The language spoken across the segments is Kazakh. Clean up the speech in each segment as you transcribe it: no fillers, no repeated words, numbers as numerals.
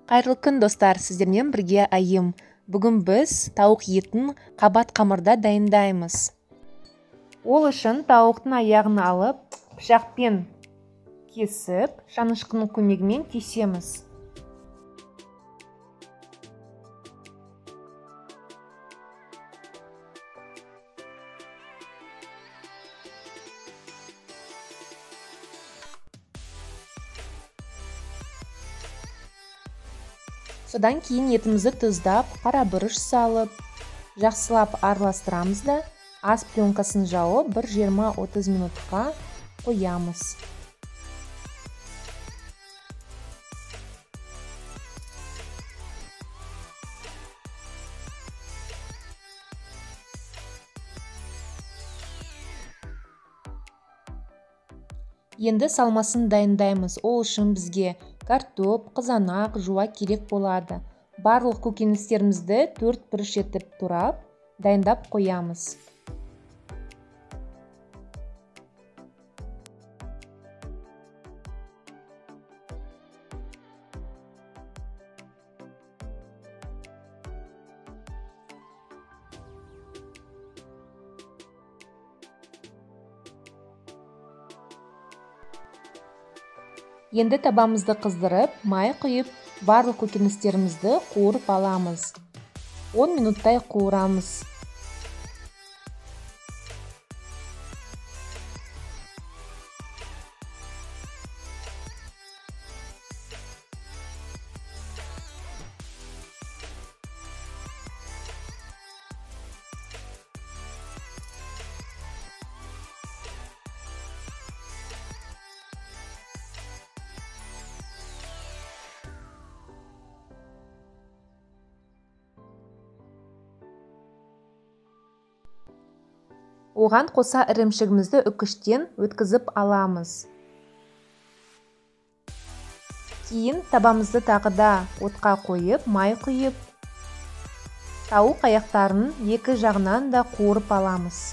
Қайырлы күн, достар, сіздермен бірге Айым. Бүгін біз тауық етін қабат қамырда дайындаймыз. Ол үшін тауықтың аяғын алып, пышақпен кесіп, шанышқының көмегімен кесеміз. Содан кейін етімізді тұздап, қара бұрыш салып, жақсылап араластырамыз да, ас пленкасын жауып, бір 20-30 минутқа қоямыз. Енді салмасын дайындаймыз. Ол үшін бізге картоп, қызанақ, жуа керек болады. Барлық көкөністерімізді 4 бұрыш етіп турап, дайындап қоямыз. Енді табамызды қыздырып, май құйып, барлық көкөністерімізді қуырып аламыз. 10 минуттай қуырамыз. Оған қоса ірімшігімізді үкіштен өткізіп аламыз. Кейін табамызды тағы да отқа қойып, май құйып, тауық аяқтарын екі жағынан да қуырып аламыз.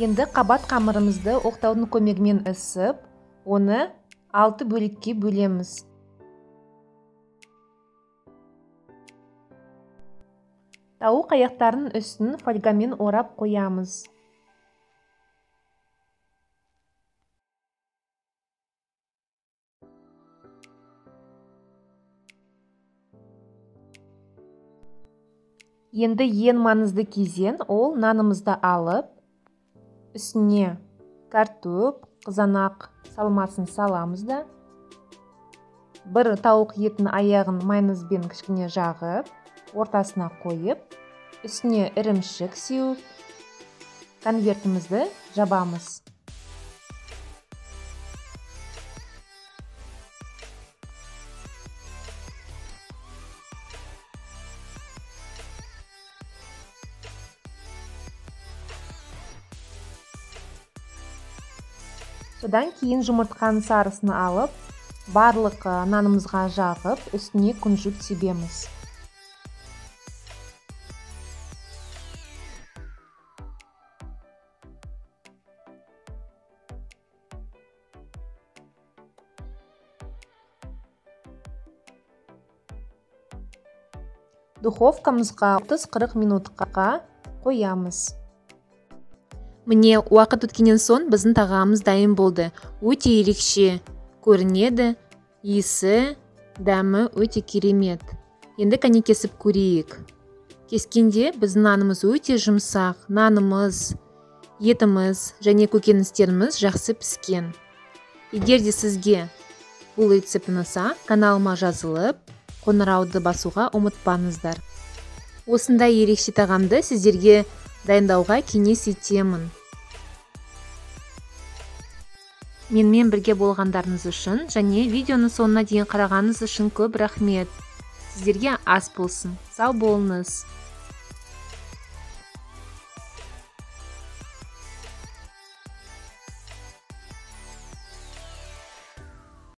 Енді қабат қамырымызды оқтаудың көмегімен ысып, оны 6 бөлікке бөлеміз. Тауық аяқтарының үстін фольгамен орап қоямыз. Енді ең маңызды кезең, ол нанымызды алып, үстіне картоп, қызанақ салмасын саламыз да, бір тауық етін аяғын майонезбен кішкене жағып, ортасына қойып, үстіне ірімшік сеуіп, конвертімізді жабамыз. Содан кейін жұмыртқаның сарысын алып, барлық нанымызға жағып, үстіне күнжіт себеміз. Духовкамызға 30-40 минутқа қоямыз. Міне, уақыт өткеннен соң біздің тағамымыз дайын болды. Өте ерекше көрінеді, иісі, дәмі өте керемет. Енді кәне кесіп көрейік. Кескенде біздің нанымыз өте жұмсақ, нанымыз, етіміз және көкөністеріміз жақсы піскен. Егер де сізге бұл рецепт ұнаса, каналыма жазылып, қоңырауды басуға ұмытпаңыздар. Осындай ерекше тағамды сіздерге дайындауға кеңес етемін. Менімен бірге болғандарыңыз үшін және видеоның соңына дейін қарағаныңыз үшін көп рахмет. Сіздерге ас болсын. Сау болыңыз.